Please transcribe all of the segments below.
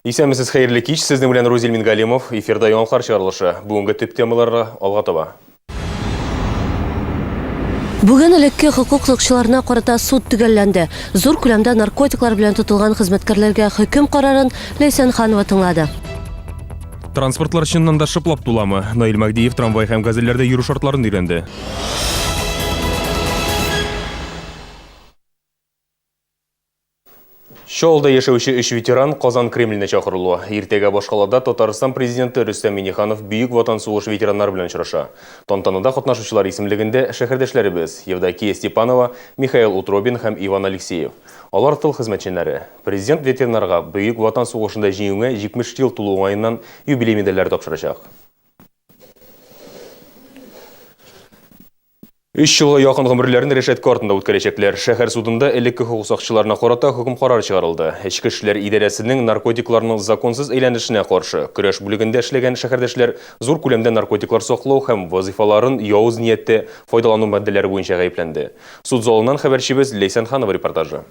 Исәнмесез, хәерле кич. Сезнең белән Рузил Мингалимов. Эфирда яңалыклар чыгарылышы. Бүгенге төп темаларга алга таба. Бүген элекке хокук сакчыларына карата суд төгәлләнде. Зур күләмдә наркотиклар белән тотылган хезмәткәрләргә хөкем карарын Ләйсән Ханова тыңлады. Транспортлар чыннан да шыплап туламы? Наил Мәһдиев трамвай һәм газельләрдә йөрү шартларын өйрәнде. Чаллыда яшәүче өч ветеран Казан Кремленә чакырылу. Иртәгә башкалада Татарстан президенты Рөстәм Миңнеханов Бөек Ватан сугышы ветераннары белән очраша. Тантанада катнашучылар исемлегендә шәһәрдәшләребез Евдокия Степанова, Михаил Утробин һәм Иван Алексеев. Алар тыл хезмәтчәннәре. Президент ветераннарга Бөек Ватан сугышында җиңүгә 70 ел тулу уңаеннан юбилей медальләре тапшырачак. Өч елга якын гомерләрен рәшәткә артында үткәрәчәкләр. Шәһәр судында элекке хокук сакчыларына карата хөкем карары чыгарылды. Эчке эшләр идарәсенең наркотикларның законсыз әйләнешенә каршы көрәш бүлегендә эшләгән шәһәрдәшләр зур күләмдә наркотиклар саклау һәм вазыйфаларын явыз нияттә файдалану маддәләре буенча гаепләнде. Суд залыннан хәбәрчебез Ләйсән Ханова репортажы.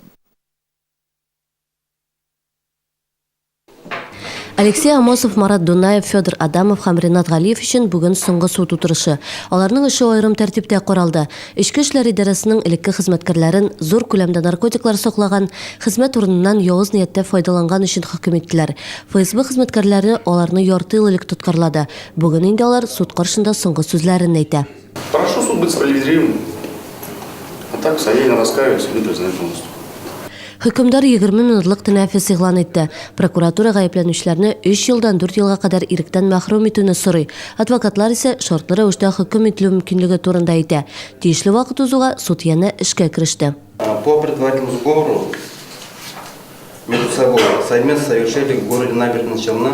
Алексей Амосов, Марат Дунаев, Федор Адамов һәм Ренат Галиев өчен бүген соңгы суд утырышы. Аларның эше аерым тәртиптә каралды. Эчке эшләр идарәсенең элекке хезмәткәрләрен зур күләмдә наркотиклар саклаган, хезмәт урыныннан явыз нияттә файдаланган өчен хөкем иттеләр. ФСБ хезмәткәрләре аларны ярты ел элек тоткарлады. Бүген инде алар суд каршында соңгы сүзләрен әйтә. Прошу суд быть справедливым. А так содеянное раскаиваюсь, вину признаю полностью. Хөкемдар 20 минутлык тәнәфес игълан итте. Прокуратура гаепләнүчеләрне өч елдан дүрт елга кадәр иректән мәхрүм итүне сорый. Адвокатлар исә шартлы рәвештә хөкем ителү мөмкинлеге турында әйтә. Тиешле вакыт узуга суд янә эшкә кереште. По предварительному сговору между собой совместно совершили в городе Набережные Челны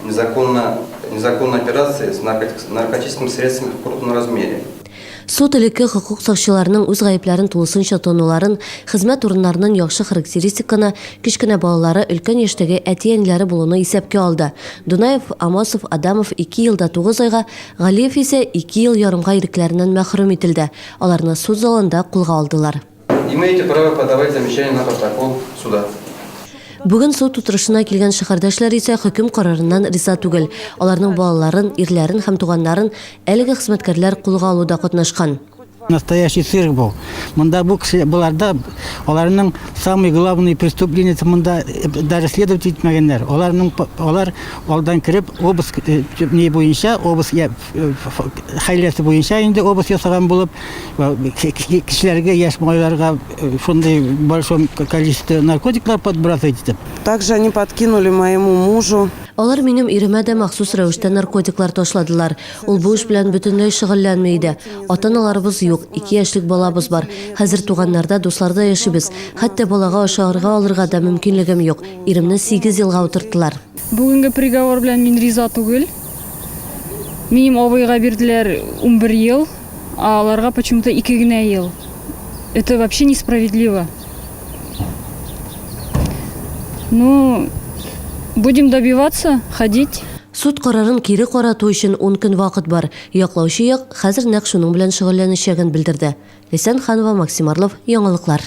незаконно, незаконные операции с наркотическими средствами в крупном размере. Суд элекке хокук сакчыларының үз гаепләрен тулысынча тануларын, хезмәт урыннарының яхшы характеристиканы, кечкенә балалары, өлкән яшьтәге әти-әниләре булуны исәпкә алды. Дунаев, Амосов, Адамов ике ел да тугыз айга, Галиев исә ике ел ярымга ирекләреннән мәхрүм ителде. Аларны суд залында кулга алдылар. Имеете право подавать замечания на протокол суда. Бүген суд утырышына килгән шәһәрдәшләр исә хөкем карарыннан риза түгел. Аларның балаларын, ирләрен һәм туганнарын әлеге хезмәткәрләр кулга алуда катнашкан. Настоящий цирк был. Монда бу кеше боларда аларның самый главный преступлениесе монда даже следовать итмәгәннәр. Аларның алар алдан кереп обыск ни буенча обыск хәйләсе буенча инде обыск ясаган булып кешеләргә, яшь малайларга шундый большое количество наркотиклар подбрасывать итеп. Также они подкинули моему мужу. Алар минем иремә дә махсус рәвештә наркотиклар ташладылар. Ул бу эш белән бөтенләй шөгыльләнми иде. Ата-аналарыбыз юк, ике яшьлек балабыз бар. Хәзер туганнарда, дусларда яшибез. Хәтта балага ашарга алырга да мөмкинлегем юк. Иремне сигез елга утырттылар. Бүгенге приговор белән мин риза түгел. Минем абыйга бирделәр 11 ел, а аларга почему-то ике генә ел. Это вообще несправедливо. Ну, будем добиваться, ходить. Суд карарын кире карату өчен ун көн вакыт бар. Яклаучы як хәзер нәкъ шуның белән шөгыльләнәчәген белдерде. Ләйсән Ханова, Максим Орлов, Яңалыклар.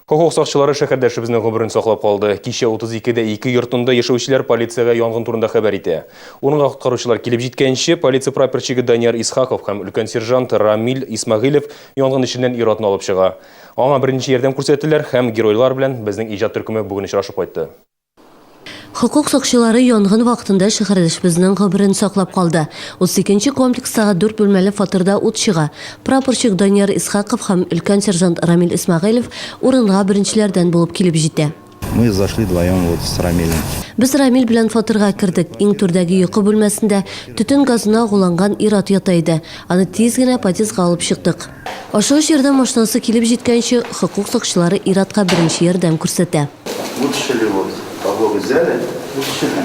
Хокук сакчылары шәһәрдәшебезнең гомерен саклап калды. Кичә 32 дә 2 йортында яшәүчеләр полициягә янгын турында хәбәр итә. Урынга коткаручылар килеп җиткәнче, полиция прапорщигы Данияр Исхаков һәм өлкән сержант Рамил Исмәгыйлев янгын эченнән ир-атны алып чыга. Аңа беренче ярдәм күрсәттеләр һәм геройлар белән безнең иҗат төркеме бүген очрашып кайтты. Хокук сакчылары янгын вакытында шәһәрдәшебезнең гомерен саклап калды. 32 нче комплекстагы дүрт бүлмәле фатирда ут чыга. Прапорщик Данияр Исхаков һәм өлкән сержант Рамил Исмәгыйлев урынга беренчеләрдән булып килеп җитә. Мы зашли вдвоем вот с Рамилем. Без Рамил белән фатирга кердек. Иң түрдәге йокы бүлмәсендә төтен газына агуланган ир-ат ята иде. Аны тиз генә подъездга алып чыктык. Ашыгыч ярдәм машинасы килеп җиткәнче, хокук сакчылары ир-атка беренче ярдәм күрсәтә. Вытащили вот, подлогу взяли, вытащили.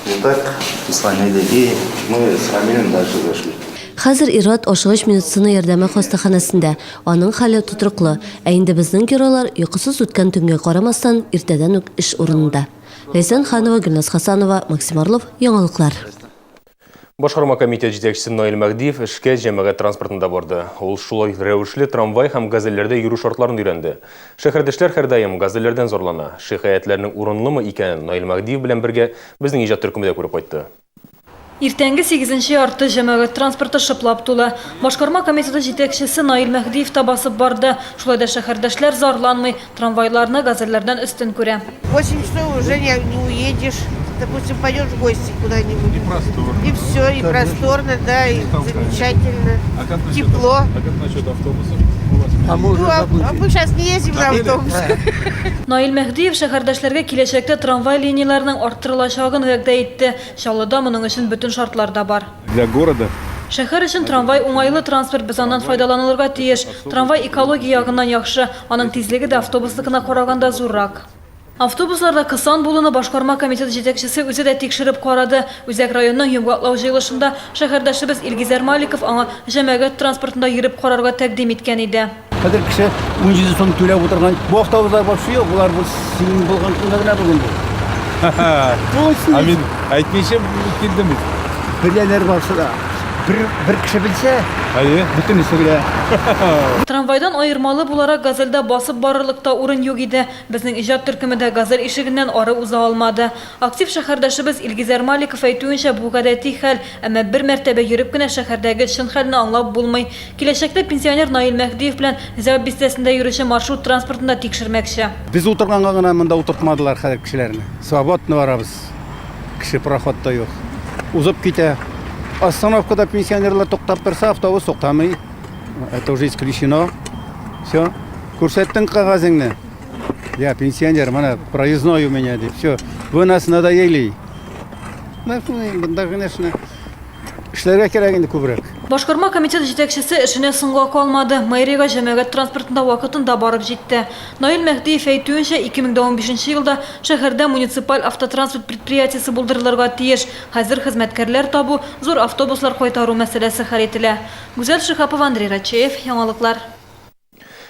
Вот так прислонили. И мы с Рамилем дальше зашли. Хәзер ир-ат ашыгыч медицина ярдәме хастаханәсендә. Аның хәле тотрыклы. Ә инде безнең геройлар йокысыз үткән төнгә карамастан, иртәдән үк эш урынында. Ләйсән Ханова, Гөлназ Хасанова, Максим Орлов, Яңалыклар. Башкарма комитет җитәкчесе Наил Мәһдиев эшкә җәмәгать транспортында барды. Ул шулай рәвешле трамвай һәм газельләрдә йөрү шартларын өйрәнде. Шәһәрдәшләр һәрдаим газельләрдән зарлана. Шикаятьләрнең урынлымы икәнен Наил Мәһдиев белән бергә безнең иҗат төркеме дә күреп кайтты. Иртәнге сигезенче ярты, җәмәгать транспорты шыплап тулы. Башкарма комитеты җитәкчесе Наил Мәһдиев та басып барды. Шулай да шәһәрдәшләр зарланмый, трамвайларны газельләрдән өстен күрә. Восемь часов уже не уедешь. Допустим, пойдешь в гости куда-нибудь. И просторно. И все, и просторно, да, и замечательно. Тепло. А как насчет автобусов? А мы, ну, а мы сейчас не ездим на автобусах. Наил Мәһдиев шәһәрдәшләргә киләчәктә трамвай линияләренең арттырылачагын вәгъдә итте. Чаллыда моның өчен бөтен шартлар да бар. Для города. Шәһәр өчен трамвай уңайлы транспорт, без аннан файдаланылырга тиеш. Трамвай экология ягыннан яхшы, аның тизлеге дә автобусныкына караганда зуррак. Автобусларда кысан булуны башкарма комитет җитәкчесе үзе дә тикшереп карады. Үзәк районның йомгаклау җыелышында шәһәрдәшебез Илгизәр Маликов аңа җәмәгать транспортында йөреп карарга тәкъдим иткән иде. Хәзер кеше 17 сум түләп утырган. Бу автобуслар вообще юк, болар бу синең булган көндә генә бүген бу. Ә мин әйтмичә килдем бит. Беләләр барсы да. Бер, бер кеше белсә, Әйе. бөтенесе белә. Трамвайдан аермалы буларак, Газельдә басып барырлык та урын юк иде. Безнең иҗат төркеме дә Газель ишегеннән ары уза алмады. Актив шәһәрдәшебез Илгизәр Маликов әйтүенчә, бу гадәти хәл, әмма бер мәртәбә йөреп кенә шәһәрдәге чын хәлне аңлап булмый. Киләчәктә пенсионер Наил Мәһдиев белән Зәү бистәсендә йөрүче маршрут транспортын да тикшермәкче. Без утырганга гына монда утыртмадылар хәзер кешеләрне. Свободно барабыз. Кеше проходта юк. Узып китә. Остановкада пенсионерлар туктап торса, автобус туктамый. Это уже исключено. Все. Күрсәттең кәгазеңне. Я пенсионер, менә проездной у меня дип. Все. Вы нас надоели. Монда, конечно, эшләргә кирәк инде күбрәк. Башкарма комитет җитәкчесе эшенә соңга калмады, мэриягә җәмәгать транспортында вакытында барып җитте. Наил Мәһдиев әйтүенчә, 2015 елда шәһәрдә муниципаль автотранспорт предприятиесе булдырылырга тиеш. Хәзер хезмәткәрләр табу, зур автобуслар кайтару мәсьәләсе хәл ителә. Гүзәл Шиһапова, Андрей Рачеев, Яңалыклар.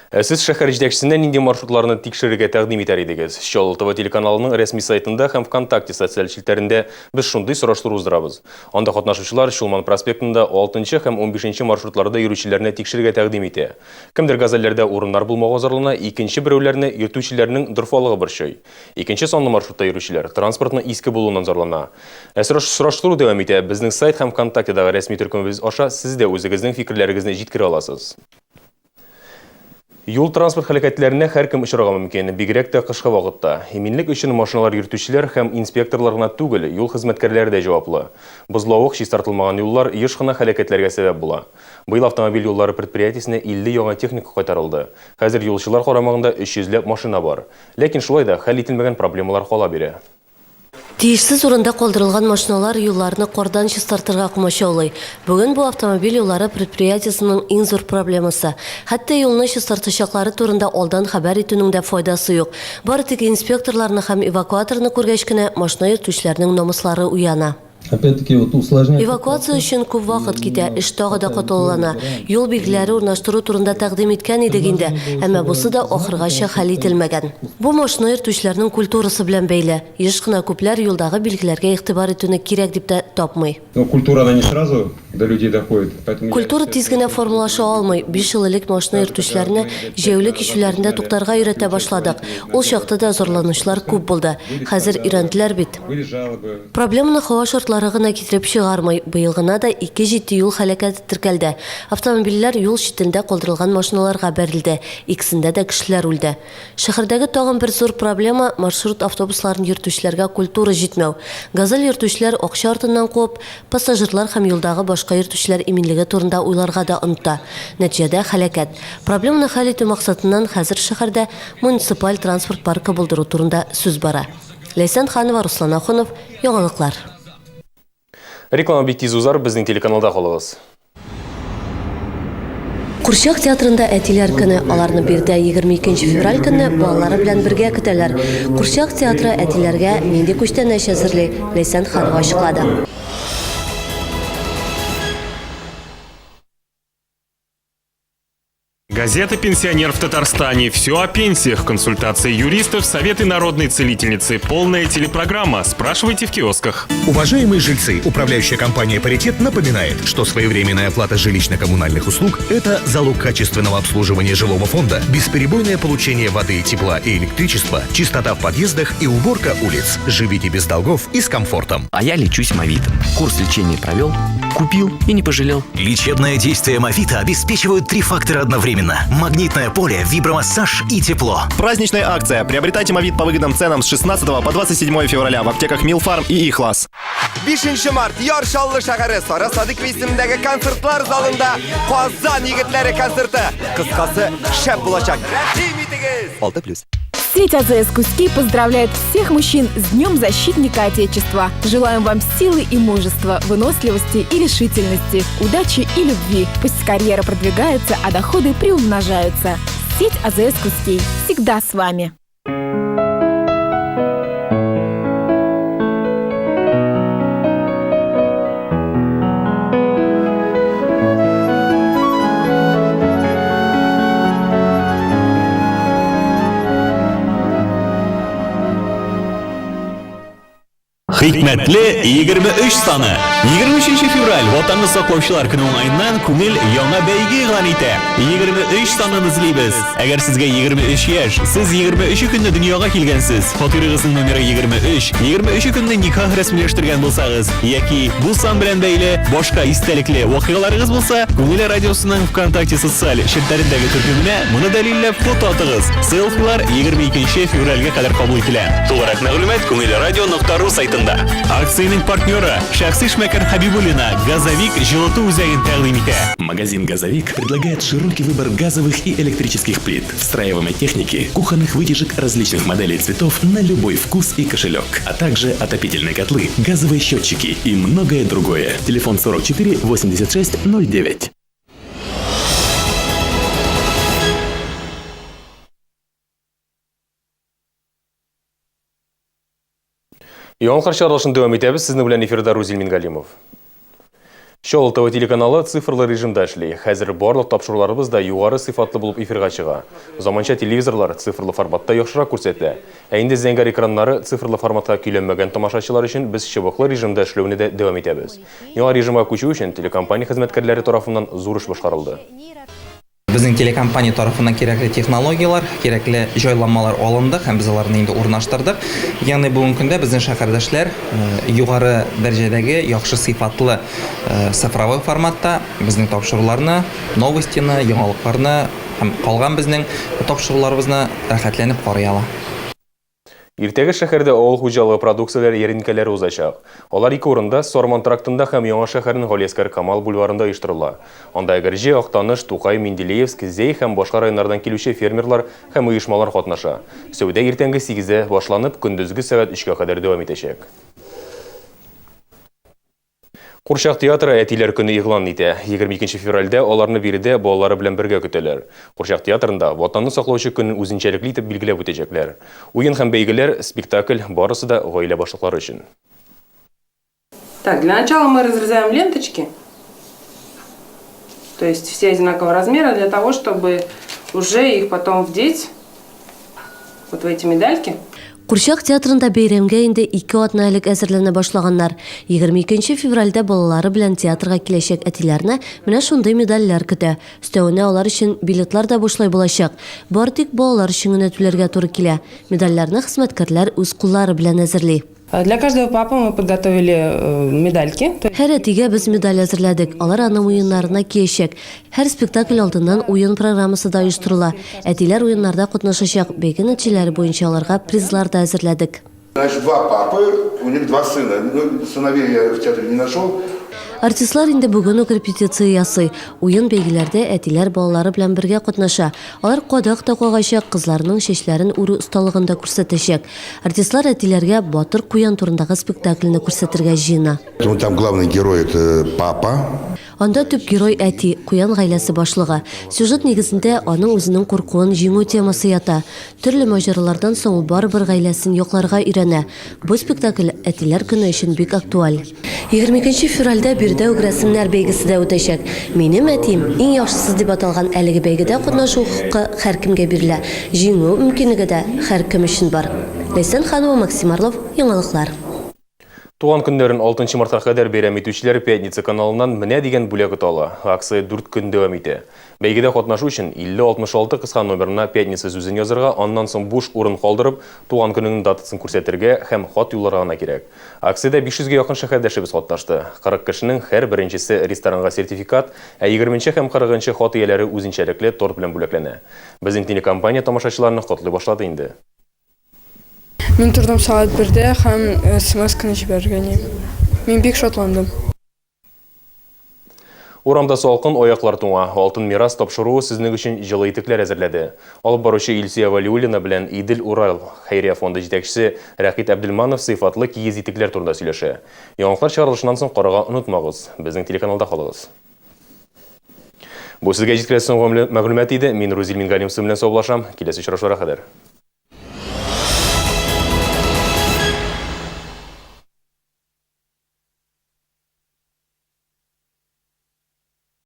Ә сез шәһәр җитәкчесенә нинди маршрутларны тикшерергә тәкъдим итәр идегез? Чаллы ТВ телеканалының рәсми сайтында һәм ВКонтакте социаль челтәрендә без шундый сораштыру уздырабыз. Анда катнашучылар Чулман проспектында 6 һәм 15 маршрутларда йөрүчеләрне тикшерергә тәкъдим итә. Кемдер газельләрдә урыннар булмауга зарлана, икенче берәүләрне йөртүчеләрнең дорфалыгы борчый. Икенче санлы маршрутта йөрүчеләр транспортның иске булуыннан зарлана. Ә сораштыру дәвам итә. Безнең сайт һәм ВКонтактедагы рәсми төркемебез аша сез дә үзегезнең фикерләрегезне җиткерә аласыз. Юл-транспорт һәлакәтләренә һәркем очрарга мөмкин, бигрәк тә кышкы вакытта. Иминлек өчен машиналар йөртүчеләр һәм инспекторлар гына түгел, юл хезмәткәрләре дә җаваплы. Бозлавык, чистартылмаган юллар еш кына һәлакәтләргә сәбәп була. Быел автомобиль юллары предприятиесенә 50 яңа техника кайтарылды. Хәзер юлчылар карамагында 300 ләп машина бар. Ләкин шулай да хәл ителмәгән проблемалар кала бирә. Тиешсез урында калдырылган машиналар юлларны кардан чистартырга комачаулый. Бүген бу автомобиль юллары предприятиесенең иң зур проблемасы. Хәтта юлны чистартачаклары турында алдан хәбәр итүнең дә файдасы юк. Бары тик инспекторларны һәм эвакуаторны күргәч кенә машина йөртүчеләрнең намуслары уяна. Опять-таки вот усложняет. Эвакуация өчен күп вакыт китә, эш тагы да катлаулана. Юл билгеләре урнаштыру турында тәкъдим иткән идек инде, әмма бусы да ахыргача хәл ителмәгән. Бу машина йөртүчеләрнең культурасы белән бәйле. Еш кына күпләр юлдагы билгеләргә игътибар итүне кирәк дип тә тапмый. Но культура она не сразу до людей доходит, поэтому я Культура тиз генә формалаша алмый. Биш ел элек машина йөртүчеләрне җәяүле кичүләрендә туктарга өйрәтә башладык. Ул чакта да зарланучылар күп булды. Хәзер өйрәнделәр бит. Были жалобы. Проблеманы һава шартлары гына китереп чыгармый. Быел гына да ике җитди юл һәлакәте теркәлде. Автомобильләр юл читендә калдырылган машиналарга бәрелде. Икесендә дә кешеләр үлде. Шәһәрдәге тагын бер зур проблема, маршрут автобусларын йөртүчеләргә культура җитмәү. Газель йөртүчеләр акча артыннан куып, пассажирлар һәм юлдагы башка йөртүчеләр иминлеге турында уйларга да оныта. Нәтиҗәдә, һәлакәт. Проблеманы хәл итү максатыннан хәзер шәһәрдә муниципаль транспорт паркы булдыру турында сүз бара. Ләйсән Ханова, Руслан Ахунов, Яңалыклар. Реклама бик тиз узар, безнең телеканалда калыгыз. Курчак театрында әтиләр көне. Аларны биредә 22 февраль көнне балалары белән бергә көтәләр. Курчак театры әтиләргә нинди күчтәнәч әзерли, Ләйсән Ханова ачыклады. Газета «Пенсионер в Татарстане». Все о пенсиях, консультации юристов, советы народной целительницы. Полная телепрограмма. Спрашивайте в киосках. Уважаемые жильцы, управляющая компания «Паритет» напоминает, что своевременная оплата жилищно-коммунальных услуг – это залог качественного обслуживания жилого фонда, бесперебойное получение воды, тепла и электричества, чистота в подъездах и уборка улиц. Живите без долгов и с комфортом. А я лечусь Мавитом. Курс лечения провел, купил и не пожалел. Лечебное действие Мавита обеспечивают три фактора одновременно. Магнитное поле, вибромассаж и тепло. Праздничная акция. Приобретайте Мавит по выгодным ценам с 16 по 27 февраля в аптеках Милфарм и Ихлас. 5 март Яр Чаллы шәһәре Сара Садыкова исемендәге концертлар залында Казан егетләре концерты. Кыскасы, шәп булачак. Рәхим итегез! 6 плюс. Сеть АЗС Куски поздравляет всех мужчин с Днем Защитника Отечества. Желаем вам силы и мужества, выносливости и решительности, удачи и любви. Пусть карьера продвигается, а доходы приумножаются. Сеть АЗС Куски всегда с вами. Хикмәтле 23 саны. 23 февраль Ватанны саклаучылар көне уңаеннан Күңел яңа бәйге игълан итә. 23 санын эзлибез. Әгәр сезгә 23 яшь, сез 23 көнне дөньяга килгәнсез, фатирыгызның номеры 23, 23 көнне никах рәсмиләштергән булсагыз, яки бу сан белән бәйле башка истәлекле вакыйгаларыгыз булса, Күңел радиосының ВКонтакте социаль челтәрендәге төркеменә моны дәлилләп фото атыгыз. Селфилар 22 февральгә кадәр кабул ителә. Тулырак мәгълүмат күңелрадио.ру сайтында. Акциянең партнеры шәхси эшмәкәр Хабибуллина Газовик җылыту үзәген тәкъдим итә. Магазин «Газовик» предлагает широкий выбор газовых и электрических плит, встраиваемой техники, кухонных вытяжек различных моделей и цветов на любой вкус и кошелек, а также отопительные котлы, газовые счетчики и многое другое. Телефон 44 86 09. Яңалыклар чыгарылышын дәвам итәбез. Сезнең белән эфирда Рузил Мингалимов. Чаллы ТВ телеканалы цифрлы режимда эшли. Хәзер барлык тапшыруларыбыз да югары сыйфатлы булып эфирга чыга. Заманча телевизорлар цифрлы форматта яхшырак күрсәтә. Ә инде зәңгәр экраннары цифрлы форматка көйләнмәгән тамашачылар өчен без чыбыклы режимда эшләүне дә дәвам итәбез. Яңа режимга күчү өчен телекомпания хезмәткәрләре тарафыннан зур эш башкарылды. Безнең телекомпания тарафыннан кирәкле технологияләр, кирәкле җайланмалар алынды һәм без аларны инде урнаштырдык. Ягъни бүгенге көндә безнең шәһәрдәшләр югары дәрәҗәдәге, яхшы сыйфатлы цифровой форматта безнең тапшыруларны, новостины, яңалыкларны һәм калган безнең тапшыруларыбызны рәхәтләнеп карый ала. Иртәгә шәһәрдә авыл хуҗалыгы продукцияләре ярминкәләре узачак. Алар ике урында, Сарман трактында һәм Яңа шәһәрнең Галиәсгар Камал бульварында оештырыла. Анда Әгерҗе, Актаныш, Тукай, Менделеевск, Зәй һәм башка районнардан килүче фермерлар һәм оешмалар катнаша. Сәүдә иртәнге сигездә башланып, көндезге сәгать өчкә кадәр дәвам итәчәк. Курчак театры Әтиләр көне игълан итә. 22 февральдә аларны биредә балалары белән бергә көтәләр. Курчак театрында Ватанны саклаучы көнен үзенчәлекле итеп билгеләп үтәчәкләр. Уен һәм бәйгеләр, спектакль, барысы да гаилә башлыклары өчен. Так, для начала мы разрезаем ленточки, то есть все одинакового размера, для того, чтобы уже их потом вдеть вот в эти медальки. Курчак театрында бәйрәмгә инде ике атна элек әзерләнә башлаганнар. 22 февральдә балалары белән театрга киләчәк әтиләрне менә шундый медальләр көтә. Өстәвенә алар өчен билетлар да бушлай булачак. Бары тик балалар өчен генә түләргә туры килә. Медальләрне хезмәткәрләр үз куллары белән әзерли. Для каждого папы мы подготовили медальки. Һәр әтигә без медаль әзерләдек. Алар аны муеннарына киячәк. Һәр спектакль алдыннан уен программасы да оештырыла. Әтиләр уеннарда катнашачак. Бәйге нәтиҗәләре буенча аларга призлар да әзерләдек. Значит, два папы, у них два сына. Ну, сыновей я в театре не нашел. Артистлар инде бүген үк репетиция ясый. Уен бәйгеләрдә әтиләр балалары белән бергә катнаша. Алар кадак та кагачак, кызларның чәчләрен үрү осталыгын да күрсәтәчәк. Артистлар әтиләргә Батыр куян турындагы спектакльне күрсәтергә җыена. Ну, там главный герой это папа. Анда төп герой әти, куян гаиләсе башлыгы. Сюжет нигезендә аның үзенең куркуын җиңү темасы ята. Төрле маҗаралардан соң ул барыбер гаиләсен якларга өйрәнә. Бу спектакль Әтиләр көне өчен бик актуаль. 22 нче февральдә биредә үк рәсемнәр бәйгесе дә үтәчәк. Минем әтием, иң яхшысы дип аталган әлеге бәйгедә катнашу хокукы һәркемгә бирелә. Җиңү мөмкинлеге дә һәркем өчен бар. Ләйсән Ханова, Максим Орлов, Яңалыклар. Туган көннәрен 6 мартка кадәр бәйрәм итүчеләр Пятница каналыннан менә дигән бүләк ота ала. Акция 4 көн дәвам итә. Бәйгедә катнашу өчен 5066 кыска номерына Пятница сүзен язырга, аннан соң буш урын калдырып, туган көнеңнең датасын күрсәтергә һәм хат юлларга гына кирәк. Акциядә 500 гә якын шәһәрдәшебез катнашты. 40 кешенең һәр беренчесе ресторанга сертификат, ә 20 нче һәм 40 нчы хат ияләре үзенчәлекле торт белән бүләкләнә. Безнең телекомпания тамашачыларны котлый башлады инде. Мин тордым сәгать бердә һәм смс-кны җибәрергә ни. Мин бик шатландым. Урамда салкын, аяклар туңа. Алтын мирас тапшыруы сезнең өчен җылы итекләр әзерләде. Алып баручы Илсөя Вәлиуллина белән Идел-Урал хәйрия фонды җитәкчесе Рәкыйт Әбделманов сыйфатлы киез итекләр турында сөйләшә. Яңалыклар чыгарылышыннан соң карарга онытмагыз. Безнең телеканалда калыгыз. Бу сезгә җиткерәсе соңгы мәгълүмат иде. Мин Рузил Мингалимов белән саубуллашам. Киләсе очрашуларга кадәр.